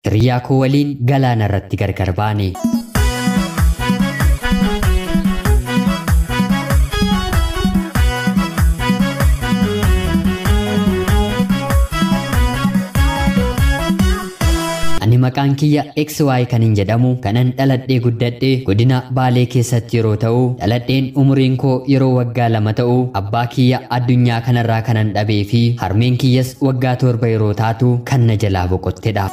Hiriyaa koo waliin galaana irratti gargar baane. Ani maqaan kiyya XY kan hin jedhamu kanan dhaladhee guddadhee godina Baalee keessatti yeroo ta'u, dhaladheen umuriin koo yeroo waggaa 2 ta'u abbaa kiyya addunyaa kanarraa kanan dhabee fi harmeen kiyyas waggaa 7 yeroo taatu kan na jalaa boqottedha.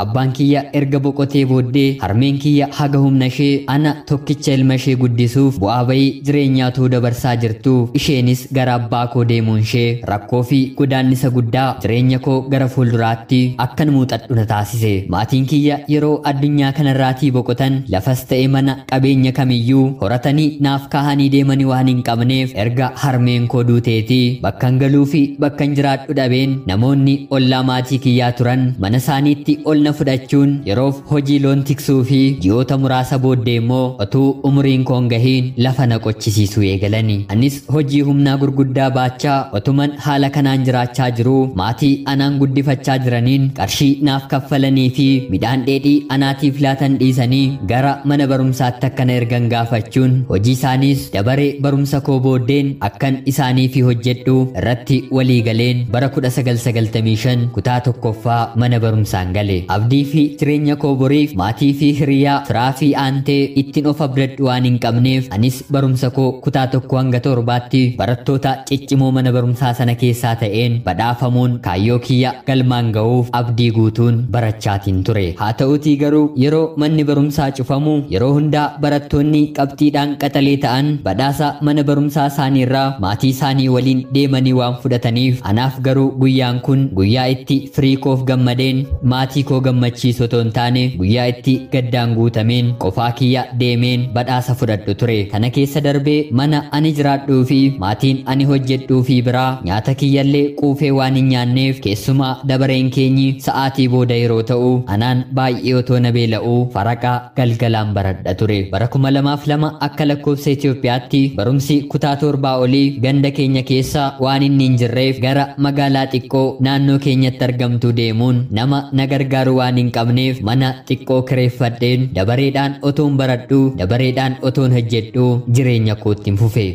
Abbaan kiyya erga boqotee booddee harmeen kiyya haga humna ishee ana tokkicha ilma ishee guddisuuf bu'aa bayii jireenyaatu dabarsaa jirtuuf isheenis gara abbaa koo deemuun ishee rakkoo fi godaannisa guddaa jireenya koo gara fuulduraatti akkan muuxadhu na taasise. Maatiin kiyya yeroo addunyaa kanarraatii boqotan lafas ta'e mana qabeenya kamiyyuu horatanii naaf kaahanii deemanii waan hin qabneef erga harmeen koo duuteetii bakkan galuu fi bakkan jiraadhu dhabeen namoonni ollaa maatii kiyyaa turan mana isaaniitti ol na fudhachuun yeroof hojii loon tiksuu fi ji'oota muraasa booddee immoo otuu umuriin koon gahiin lafa na qochisiisuu eegalani. Anis hojii humnaa gurguddaa baachaa otuman haala kanaan jiraachaa jiruu maatii anaan guddifachaa jiraniin qarshii naaf kaffalanii fi midhaan dheedhii anaatiif laatan dhiisanii gara mana barumsaatti akkana ergan gaafachuun hojii isaaniis dabaree barumsa koo booddeen akkan isaanii fi hojjedhu irratti walii galeen bara 1995 kutaa 1ffaa mana barumsaan gale. Abdii fi jireenya koo boriif maatii fi hiriyaa firaa fi aantee ittiin of abdadhu waan hin qabneef anis barumsa koo kutaa 1 hanga 7tti barattoota ciccimoo mana barumsaa sana keessaa ta'een badhaafamuun kaayyoo kiyya galmaan ga'uuf abdii guutuun barachaatiin ture. Haa ta'utii garuu yeroo manni barumsaa cufamu yeroo hundaa barattoonni qabxiidhaan qaxalee ta'an badhaasa mana barumsaa isaaniirraa maatii isaanii waliin deemanii waan fudhataniif anaaf garuu guyyaan kun guyyaa itti firii koof gammadeen maatii koo gammachiisu otoo hin taane guyyaa itti gaddaan guutameen qofaa kiyya deemeen badhaasa fudhadhu ture. Kana keessa darbee mana ani jiraadhuu fi maatiin ani hojjedhuu fi biraa nyaata kiyyallee quufee waan hin nyaanneef keessumaa dabareen keenyi sa'aatii booda yeroo ta'u anaan baay'ee otoo na beela'uu faraqaa galgalaan baradha ture. Bara 2002 akka lakkoofsa Itoophiyaatti barumsi kutaa 7 olii ganda keenya keessa waan inni hin jirreef gara magaalaa xiqqoo naannoo keenyatti argamtu deemuun nama na gargaaru waan hin qabneef mana xiqqoo kireeffadheen dabareedhaan otoon baradhu dabareedhaan otoon hojjedhu jireenya kootti hin fufe.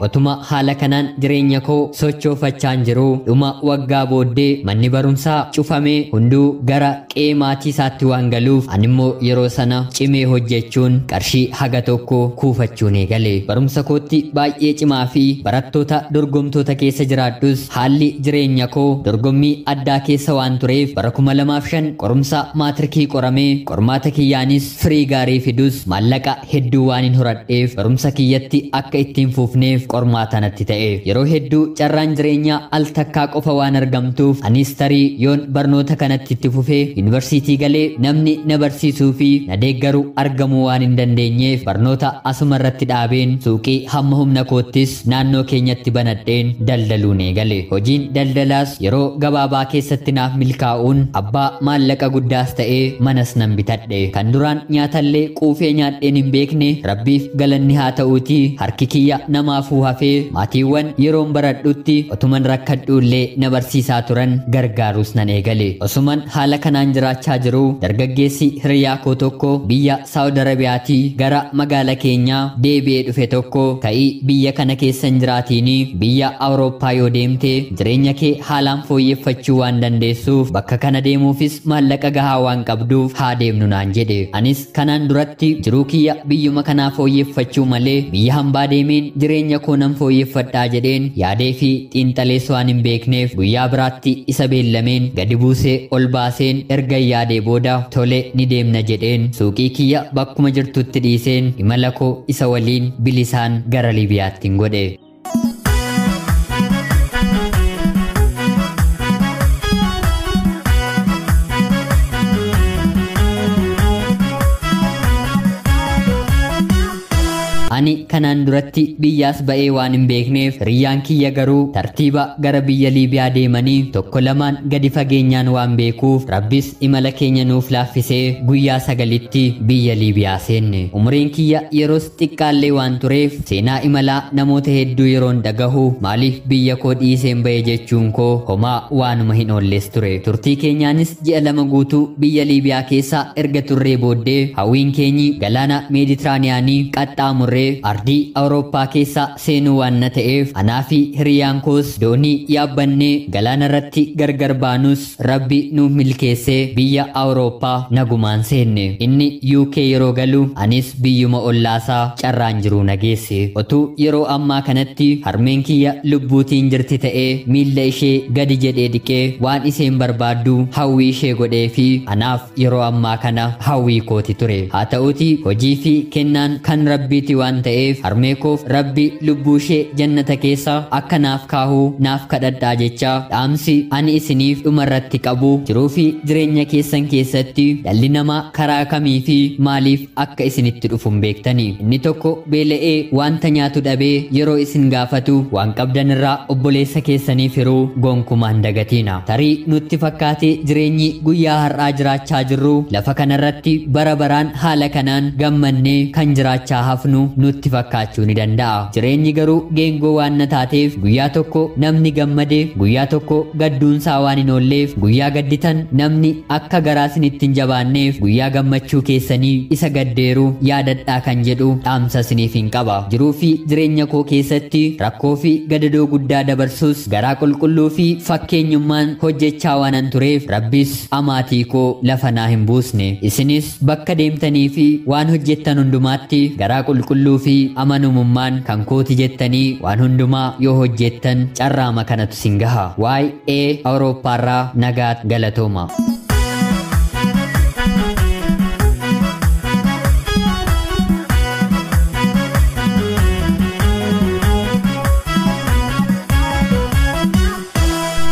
Otuma haala kanaan jireenya koo sochoofachaan jiruu dhuma waggaa booddee manni barumsaa cufamee hunduu gara qe'ee maatii isaatti waan galuuf animmoo yeroo sana cimee hojjechuun qarshii haga tokko kuufachuun eegale. Barumsa kootti baay'ee cimaa fi barattoota dorgomtoota keessa jiraadhus haalli jireenya koo dorgommii addaa keessa waan tureef bara 2005 qorumsa maatirikii qoramee qormaata kiyyaanis firii gaarii fidus maallaqa hedduu waan hin horadheef barumsa kiyyatti akka ittiin fuufneef qormaata natti ta'e. Yeroo hedduu carraan jireenyaa al takkaa qofa waan argamtuuf anis tarii yoon barnoota kanatti itti fufee yuunivarsiitii galee namni na barsiisuu fi na deeggaru argamuu waan hin dandeenyeef barnoota asuma irratti dhaabeen suuqii hamma humna koottis naannoo keenyatti banadheen daldaluun eegale. Hojiin daldalaas yeroo gabaabaa keessatti naaf milkaa'uun abbaa maallaqa guddaas ta'ee manas nan bitadhe. Kan duraan nyaatallee quufee nyaadheen hin beekne rabbiif galanni haa ta'uutii harki kiyya namaafuu hafee maatiiwwan yeroon baradhutti otuman rakkadhu illee na barsiisaa turan gargaaruus nan eegale. Osuman haala kanaan jiraachaa jiruu dargaggeessi hiriyaa koo tokko biyya Saawud Arabiyaatii gara magaala keenyaa deebi'ee dhufe tokko ka'ii biyya kana keessa hin jiraatiinii biyya Awurooppaa yoo deemte jireenya kee haalaan fooyyeffachuu waan dandeessuuf bakka kana deemuufis maallaqa gahaa waan qabduuf haa deemnu naan jedhe. Anis kanaan duratti jiruu kiyya biyyuma kanaa fooyyeffachuu malee biyya hambaa deemeen jireenya koo nan fooyyeffadhaa jedheen yaadee fi xiinxalees waan hin beekneef guyyaa biraatti isa beellameen gadi buusee ol baaseen erga yaadee booda tole ni deemna jedheen suuqii kiyya bakkuma jirtutti dhiiseen imala koo isa waliin bilisaan gara Liibiyaatti hin godhe. Ani kanaan duratti biyyaas ba'ee waan hin beekneef hiriyyaan kiyya garuu tartiiba gara biyya Liibiyaa deemanii tokko lamaan gadi fageenyaan waan beekuuf Rabbis imala keenya nuuf laaffisee guyyaa 9tti biyya Liibiyaa seenne. Umriin kiyya yeroos xiqqaallee waan tureef seenaa imalaa namoota hedduu yeroon dhagahu maaliif biyya koo dhiiseen ba'e jechuun koo homaa waanuma hin oolles ture. Turtii keenyaanis ji'a 2 guutuu biyya Liibiyaa keessa erga turree booddee hawwiin keenyi galaana Meeditiraaniyaanii qaxxaamurree ardii Awurooppaa keessa seenuu waan na ta'eef anaa fi hiriyyaan koos doonii yaabbannee galaana irratti gargar baanus Rabbi nuuf milkeessee biyya Awurooppaa nagumaan seenne. Inni UK yeroo galu anis biyyuma ollaasaa carraan jiru nageesse. Otuu yeroo ammaa kanatti harmeen kiyya lubbuutiin jirti ta'ee miilla ishee gadi jedhee dhiqee waan isheen barbaaddu hawwii ishee godhee fi anaaf yeroo ammaa kana hawwii kooti ture. Haa ta'uuti hojii fi kennaan kan Rabbiiti waan ta'eef harmee koof Rabbi lubbuu ishee jannata keessa akka naaf kaahuu naaf kadhadhaa jecha dhaamsi ani isiniif dhumarratti qabu jiruu fi jireenya keessan keessatti dhalli namaa karaa kamii fi maaliif akka isinitti dhufu hin beektani. Inni tokko beela'ee wanta nyaatu dhabee yeroo isin gaafatu waan qabdan irraa obboleessa keessaniif hiruu gonkumaa hin dagatiina. Tarii nutti fakkaatee jireenyi guyyaa har'aa jiraachaa jirru lafa kanarratti bara baraan haala kanaan gammannee kan jiraachaa hafnu nutti fakkaachuu ni danda'a. Jireenyi garuu geengoo waan na taateef guyyaa tokko namni gammade guyyaa tokko gadduunsaa waan hin oolleef guyyaa gadditan namni akka garaa isinitti hin jabaanneef guyyaa gammachuu keessanii isa gaddeeru yaadadhaa kan jedhu dhaamsa isiniif hin qaba. Jiruu fi jireenya koo keessatti rakkoo fi gadadoo guddaa dabarsus garaa qulqulluu fi fakkeenyummaan hojjechaa waanan tureef Rabbis amaatii koo lafa naa hin buusne. Isinis bakka deemtanii fi waan hojjettan hundumaatti garaa qulqulluu fi amanamummaan kan kooti jettanii waan hundumaa yoo hojjettan carraama kanatu sin gaha. YA Awurooppaarraa nagaa galatooma.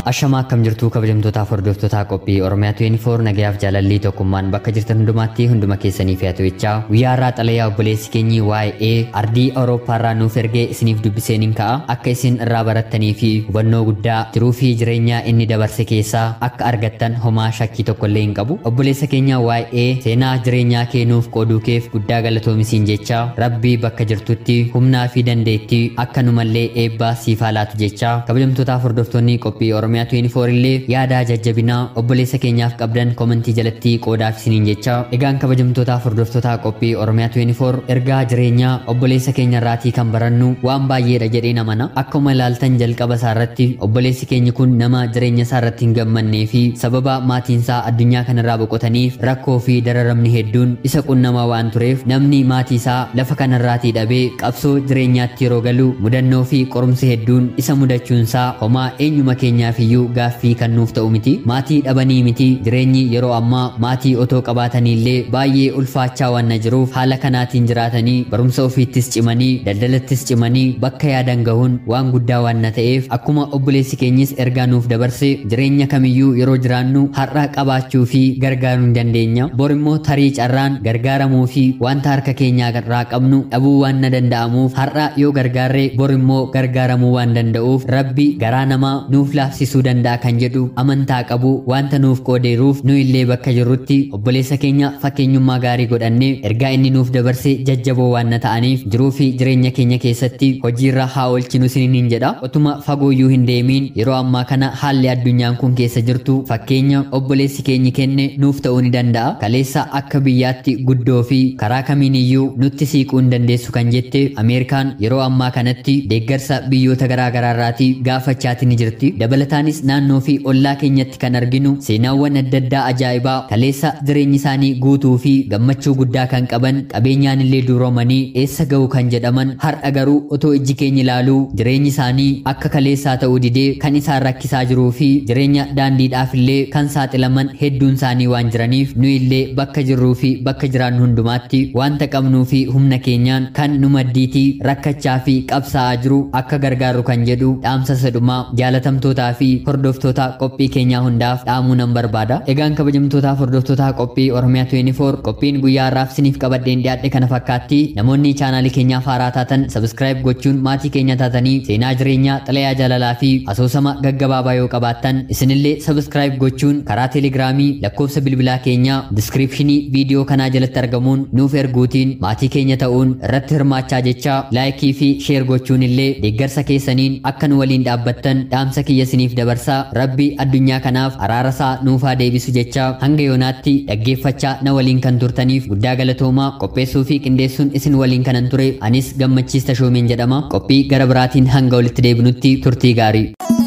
Ashamaa akkam jirtuu kabajamtootaaf hordoftoota qophii Oromiyaa 24 nagayaaf jaalallii tokkummaan bakka jirtan hundumaatti hunduma keessanii fi atu'ichaa guyyaa har'aa xalayaa obboleessi keenyi waa'ee ardii Awurooppaarraa nuuf ergee isiniif dubbiseen hin ka'a. Akka isin irraa barattanii fi hubannoo guddaa jiruu fi jireenya inni dabarse keessaa akka argattan homaa shakkii tokkollee hin qabu. Obboleessa keenya waa'ee seenaa jireenyaa kee nuuf qooduu keef guddaa galatoomisiin jecha Rabbii bakka jirtutti humnaa fi dandeettii akkanumallee eebbaa siif haa laatu jecha kabajamtootaaf hordoftoonni qophii Oromiyaa 24 illee yaada jajjabinaa obboleessa keenyaaf qabdan komentii jalatti qoodaaf isiniin jecha. Egaan kabajamtootaaf hordoftoota qophii Oromiyaa 24 ergaa jireenyaa obboleessa keenya irraatii kan barannu waan baay'eedha jedhee amana. Akkuma ilaaltan jalqaba isaa irratti obboleessi keenyi kun nama jireenya isaa irratti hin gammannee fi sababa maatiin isaa addunyaa kanarraa boqotaniif rakkoo fi dararamni hedduun isa qunnamaa waan tureef namni maatii isaa lafa kanarraatii dhabee qabsoo jireenyaatti yeroo galu mudannoo fi qorumsi hedduun isa mudachuunsaa homaa eenyuma keenyaaf iyyuu gaaffii kan nuuf ta'u miti. Maatii dhabanii miti jireenyi yeroo ammaa maatii otoo qabaataniillee baay'ee ulfaachaa waan jiruuf haala kanaatiin jiraatanii barumsa ofiittis cimanii daldalattis cimanii bakka yaadan gahuun waan guddaa waan ta'eef akkuma obboleessi keenyis ergaa nuuf dabarse jireenya kamiyyuu yeroo jiraannu har'a qabaachuu fi gargaaruu hin dandeenya. Bor immoo tarii carraan gargaaramuu fi wanta harka keenyaa irraa qabnu dhabuu waan na danda'amuuf har'a yoo gargaarre bor immoo gargaaramuu waan danda'uuf Rabbi garaa namaa nuuf laafsisuu danda'a kan jedhu amantaa qabu wanta nuuf qoodeeruuf nu illee bakka jirrutti obboleessa keenya fakkeenyummaa gaarii godhannee ergaa inni nuuf dabarse jajjaboo waan na ta'aniif jiruu fi jireenya keenya keessatti hojiirra haa oolchinu isiniin jedha. Otuma fagooyyuu hin deemiin yeroo ammaa kana haalli addunyaan kun keessa jirtu fakkeenya obboleessi keenyi kenne nuuf ta'uu ni danda'a. Kaleessa akka biyyaatti guddoo fi karaa kamiin iyyuu nutti siiquu hin dandeessu kan jette Ameerikaan yeroo ammaa kanatti deeggarsa biyyoota garaa garaarraatii gaafachaati ni jirti. Dabalataanis naannoo fi ollaa keenyatti kan arginu seenaawwan adda addaa ajaa'ibaa kaleessa jireenyi isaanii guutuu fi gammachuu guddaa kan qaban qabeenyaan illee duroomanii eessa ga'u kan jedhaman har'a garuu otoo ijji keenya ilaaluu jireenyi isaanii akka kaleessaa ta'uu didee kan isaan rakkisaa jiruu fi jireenya daandiidhaaf illee kan saaxilaman hedduun isaanii waan jiraniif nu illee bakka jirruu fi bakka jiraannu hundumaatti wanta qabnuu fi humna keenyaan kan nu maddiitii rakkachaa fi qabsaa'aa jiru akka gargaaru kan jedhu dhaamsa sadhumaa jaalatamtootaa fi hordoftoota qophii keenyaa hundaaf dhaamuu nan barbaada. Egaan kabajamtootaaf hordoftoota qophii Oromiyaa 24, qophiin guyyaa har'aaf isiniif qabadheen dhiyaadhe kana fakkaatti. Namoonni chaanaalii keenyaaf haaraa taatan subscribe gochuun maatii keenya taatanii, seenaa jireenyaa, xalayaa jaalalaa fi asoosama gaggabaabaa yoo qabaattan isinillee subscribe gochuun karaa Telegiraamii lakkoofsa bilbilaa keenyaa diskiripshinii viidiyoo kanaa jalatti argamuun nuuf erguutiin maatii keenya ta'uun irratti hirmaachaa jecha, laayikii fi sheer gochuun illee deeggarsa keessaniin akka nu waliin dhaabbattan dhaamsa kiyya isiniif dabarsaa, Rabbi addunyaa kanaaf araarasaa nuufaa deebisu jecha, hanga yoonaatti dhaggeeffachaa na waliin kan turtaniif guddaa galatoomaa. Qopheessuu fi qindeessuun isin waliin kanan ture anis Gammachiis Tashoomeen jedhama. Qophii gara biraatiin hanga walitti deebinutti turtii gaarii.